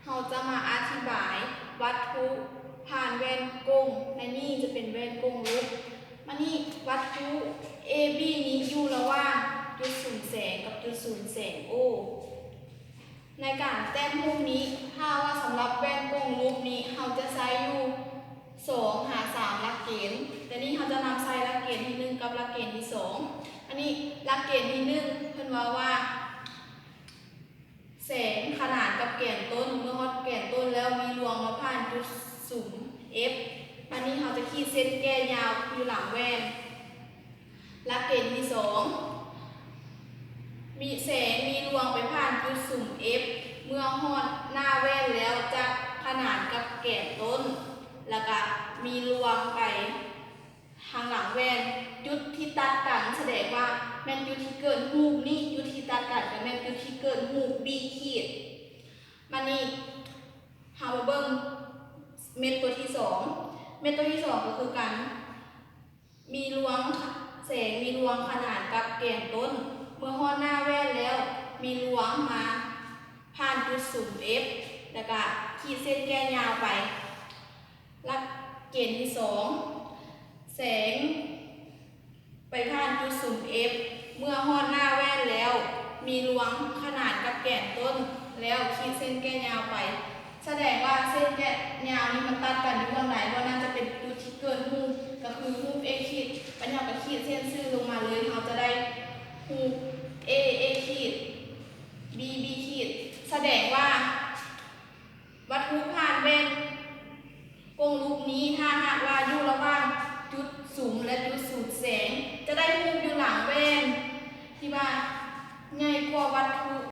ເຮົາຈະມາອະທິບາຍວັດຖຸຜ່ານແວ່ນກົງ. ໃນນີ້ຈະເປັນແວ່ນກົງລູກ. ມານີ້ ວັດຖຸ ເອບີ ນີ້ຢູ່ລະຫວ່າງຈຸດສູນແສງກັບຈຸດສູນແສງ O. ໃນການແຕ້ມຮູບນີ້ ຖ້າວ່າສຳລັບແວ່ນກົງລູກນີ້ ເຮົາຈະໃຊ້ຢູ່ສອງຫາສາມຫຼັກເກນ. ແຕ່ນີ້ເຮົາຈະນຳໃຊ້ຫຼັກເກນທີໜຶ່ງກັບຫຼັກເກນທີສອງ. ອັນນີ້ຫຼັກເກນທີໜຶ່ງ ເພິ່ນເວົ້າວ່າ ແສງຂະໜານກັບແກນຕົ້ນ ເມື່ອຮອດແກນຕົ້ນແລ້ວມີລວງມາຜ່ານຈຸດສຸມ F. ບາດນີ້ເຮົາຈະຂີດເສັ້ນແກ່ຍາວຢູ່ຫຼັງແວ່ນ. ຫຼັກເກນທີສອງ ມີແສງມີລວງໄປຜ່ານຈຸດສຸມ F ເມື່ອຮອດໜ້າແວ່ນແລ້ວຈະຂະໜານກັບແກນຕົ້ນ ແລ້ວກະມີລວງໄປ ທາງຫຼັງແວ່ນ. ຈຸດທີ່ຕັດກັນສະແດງວ່າແມ່ນຈຸດທີ່ເກີດຮູບນີ້, ຈຸດທີ່ຕັດກັນກໍແມ່ນຈຸດທີ່ເກີດຮູບ B ຂີດ. ມານີ້ເຮົາມາເບິ່ງເມັດຕົວທີສອງ. ເມັດຕົວທີສອງກໍຄືກັນ ມີລວງ ແສງມີລວງຂະໜານກັບແກນຕົ້ນ. ເມື່ອຮອດໜ້າແວ່ນແລ້ວ ມີລວງມາຜ່ານຈຸດສຸມ F ແລ້ວກະຂີດເສັ້ນແກ່ຍາວໄປ. ຫຼັກເກນທີສອງ ແສງໄປຜ່ານຈຸດສຸມ F ເມື່ອຮອດໜ້າແວ່ນແລ້ວ ມີລວງຂະໜານກັບແກນຕົ້ນ ແລ້ວຂີດເສັ້ນແກ່ຍາວໄປ. ສະແດງວ່າເສັ້ນແກ່ຍາວນີ້ມັນຕັດກັນຢູ່ບ່ອນໃດ? ບ່ອນນັ້ນຈະເປັນຈຸດທີ່ເກີດຮູບ ກໍຄືຮູບ A ຂີດ. ບາດນີ້ເຮົາກໍຂີດເສັ້ນຊື່ລົງມາເລີຍ ເຮົາຈະໄດ້ຮູບ A A ຂີດ B B ຂີດ. ສະແດງວ່າ ວັດຖຸຜ່ານແວ່ນກົງລູກນີ້ ຖ້າຫາກວ່າຢູ່ລະຫວ່າງຈຸດສຸມ ແລະ ຈຸດສູນແສງ ຈະໄດ້ຮູບຢູ່ຫຼັງແວ່ນທີ່ວ່າໃຫຍ່ກວ່າວັດ